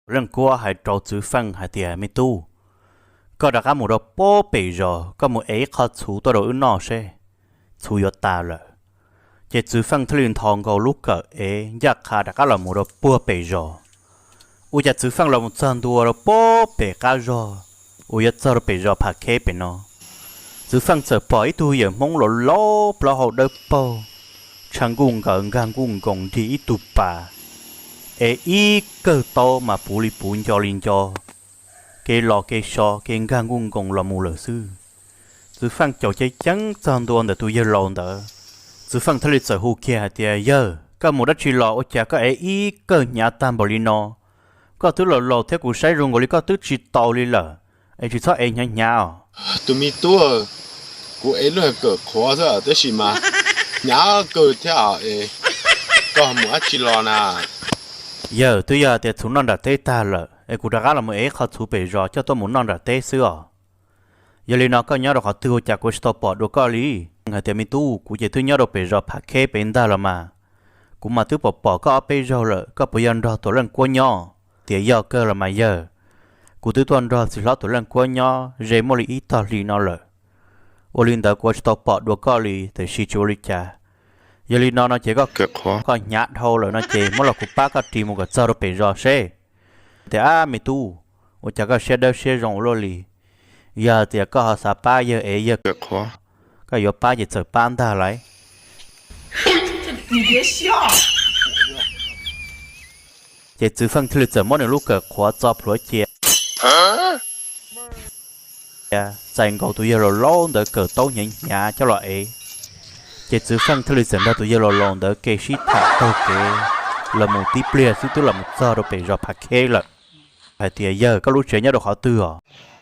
Leej Kuab hais rau Txwv Feej hais tias, Me tub, koj rov qab mus rau puag pem zos, koj mus ev ib qho txhuv tuaj rau wb noj seb, txhuv yuav tas lawm. Ces Txwv Feej thiaj li nthos nkaus lub kawm ev ncaj qha rov qab los mus rau puag pem zos. Ua cas Txwv Feej los mus txog ntua rau puag pem qab zog uas yuav txog rau pem zos Pham Kheb pem no, Txwv Feej txawm pom ib tug yawm Hmoob laus laus plaub hau dawb paug, tshav nkuj nkaws nkag nkuj nkoos nrig ib tug pas, ev ib kawg taub mas puv li puv nco li nco, kev los kev so kev nkag nkuj nkoos los mus lawm xwb. Txwv Feej caum ceev ceev txog ntua ntawm tus yawg laus ntawd, Txwv Feej thiaj li txawm hu kiag hais tias, Yawg, koj mus dab tsi los ua cas koj ev ib kawg hnyav tag npaum li no? Koj twb laus laus thiab kuv saib zoo nkaus li koj twb tsis taus li lawm, es tsis txhob ev hnyav hnyav os. Tus me tub, kuv ev lub kawm qhuav xwb tab sis mas hnyav kawg thiab es koj mus dab tsi los na? Yawg, twb yog tias txhuv noj nram teb tag lawm es kuv rov qab los mus ev ib qho txhuv pem zos coj tuaj mus noj nram teb xwb os. Yog li no koj nyob rau qhov twg ua cas kuv tsis tau pom dua koj li? Hais tias, Me tub, kuv ces twb nyob rau pem zos Pham Kheb pem ntag los mas. Kuv mas twb pom pom koj ob peb zaug lawm, koj puas yog nrog Tuam Leej Kuab nyob? Tias yog kawg los mas yawg, kuv twb tuaj nrog txiv hlob Tuam Leej Kuab nyob ze muaj li ib tog hlis no lawm. Ua li ntawd kuv tsis tau pom dua koj li, tiam sis tsis ua li cas. Yog li no no ces koj, koj hnyav dhau lawm no ces muab los kuv pab koj ris mus kom txog rau pem zos seb. Tias, Ab me tub, ua cas koj siab dawb siab zoo ua luaj li? Yog tias koj ho xav pab yawg ev yawg kawm qhuav, koj yuav pab ces txawm pab ntag lauj. Ces Txwv Feej thiaj li txawm muab nws lub kawm qhuav txo plhuav cia, txais nkaus tus yawg laus laus ntawd kawm taub hnyav hnyav coj los ev. Ces Txwv Feej thiaj li txawm nrog tus yawg laus laus ntawd kev sib tham taug kev los mus tib pliag xwb twb los mus txog rau pem zos Pham Kheb lawm. Hais tias, Yawg, koj lub tsev nyob rau qhov twg os?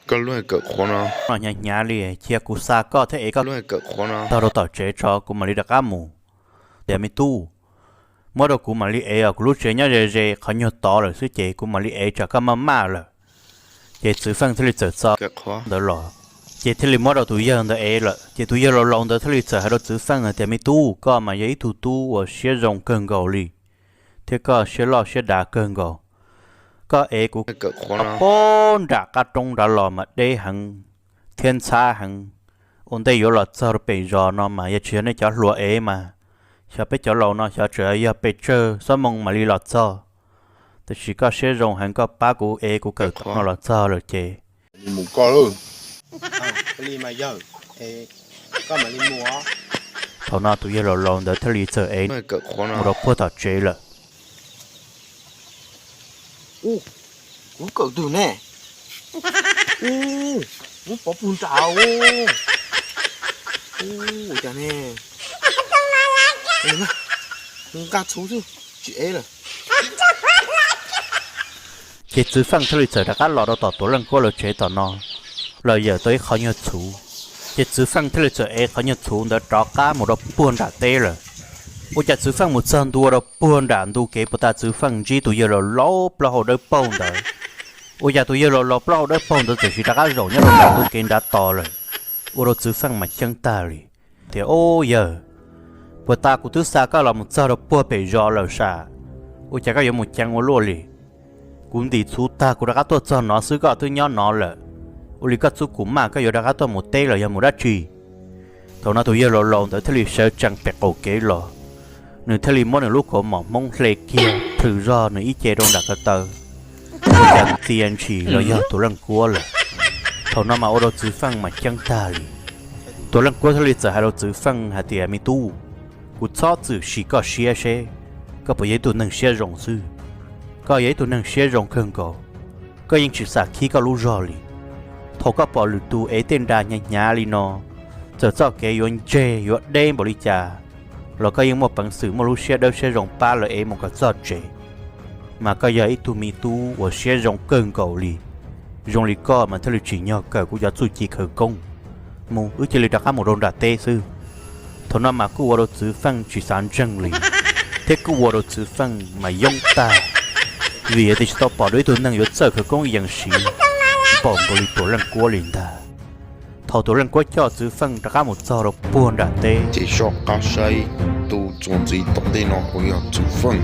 Koj lub kawm qhuav no hnyav hnyav li, cia kuv xa koj thiab ev koj lub kawm qhuav no tog rau tom tsev tso kuv mam li rov qab mus. Tias, Me tub, muab rau kuv mam li ev os, kuv lub tsev nyob ze ze qhov nyuag tod lawm xwb ces kuv mam li ev tsam koj maj maj lawm. Ces Txwv Feej thiaj li txawm txo ntawd los, ces thiaj li muab rau tus yawg ntawd ev lawm. Ces tus yawg laus laus ntawd thiaj li txawm hais rau Txwv Feej hais tias, Me tub, koj mas yog ib tug tub uas siab zoo kawg nkaus li, thiab koj siab loj siab dav kawg nkaus. Koj ev kuv kawm qhuav no puag nram qab roob nrad los mas deb heev thiab ntxhab heev. Ua ntej yuav los txog rau pem zos no mas yog tsis yog nej cov hluas ev mas xyov peb cov laus no xyov tseem yog pes tsawg xuab moos mam li los txog. Tiam sis koj siab zoo heev, koj pab kuv ev kuv kawm qhuav no los txog lawm ces mus koj lawm. Thaum no tus yawg laus laus ntawd thiaj li txawm ev mus rau puag tom tsev lawm. Kuv kawm twg ne? Ub, ub, pov pug nram. Ub, ua cas ne? Nqa txhuv xwb, tsis ev lawm. Ces Txwv Feej thiaj li txawm rov qab los rau tom Tuam Leej Kuab lawv tsev tom no, los yawm tau ib qho nyuag txhuv. Ces Txwv Feej thiaj li txawm ev qhov nyuag txhuv ntawd rov qab mus rau puag nram teb lawm. Ua cas Txwv Feej mus txog ntua rau puag nram ntu kev puag ta, Txwv Feej ntsib tus yawg laus laus plaub hau dawb paug ntawd. Ua cas tus yawg laus laus plaub hau dawb paug ntawd txawm sis rov qab zaum nyob rau nram ntu kev nrad tos lawm. Ua rau Txwv Feej mas ceeb tag li, tias, Ob yawg, puag ta kuv twb xa koj los mus txog rau puag pem zos lawm sas, ua cas koj yuav mus ceev ua luaj li? Kuv ntim txhuv tag kuv rov qab tuaj txog no xwb koj twb nyob no lawm. Ua li koj txub kuv maj koj yuav rov qab tuaj mus teb los yog mus dab tsi? Thaum no tus yawg laus laus ntawd thiaj li sawv tsees pem qaum kev los, nws thiaj li muab nws lub kaus mom hmoob hle kiag plhws zog nws ib ce rau nram ko taw, ua cas txia ntshis los yog Tuam Leej Kuab lawm. Thaum no mas ua rau Txwv Feej mas ceeb tag li. Tuam Leej Kuab thiaj li txawm hais rau Txwv Feej hais tias, Me tub, kuv txhob txwm sim koj siab seb koj puas yog ib tug neeg siab zoo xwb. Koj yog ib tug neeg siab zoo kawg nkaus, koj yeej tsis xam khib koj lub zog li. Thaum koj pom lwm tus ev tej nra hnyav hnyav li no, txawm txoj kev yuav ntseg yuav deb npaum li cas los koj yeej muaj peev xwm muaj lub siab dawb siab zoo pab lawv ev mus kom txog tsev. Mas koj yog ib tug me tub uas siab zoo kawg nkaus li. Zoo li koj mas thiaj li tsim nyog kawm kuv cov txuj ci khawv koob. Mus, wb cia li rov qab mus rau nram teb xwb. Thaum no mas kuj ua rau Txwv Feej tsis xav ntseeg li, thiab kuj ua rau Txwv Feej mas yoob tag, vim tias tsis tau pom dua ib tug neeg yuav txawj khawv koob yees siv npaum nkaus li Tuam Leej Kuab li ntag. Thaum Tuam Leej Kuab coj Txwv Feej rov qab mus txog rau puag nram teb, ces soj qab saib tus txuas ntxiv tom ntej no uas yog Txwv Feej.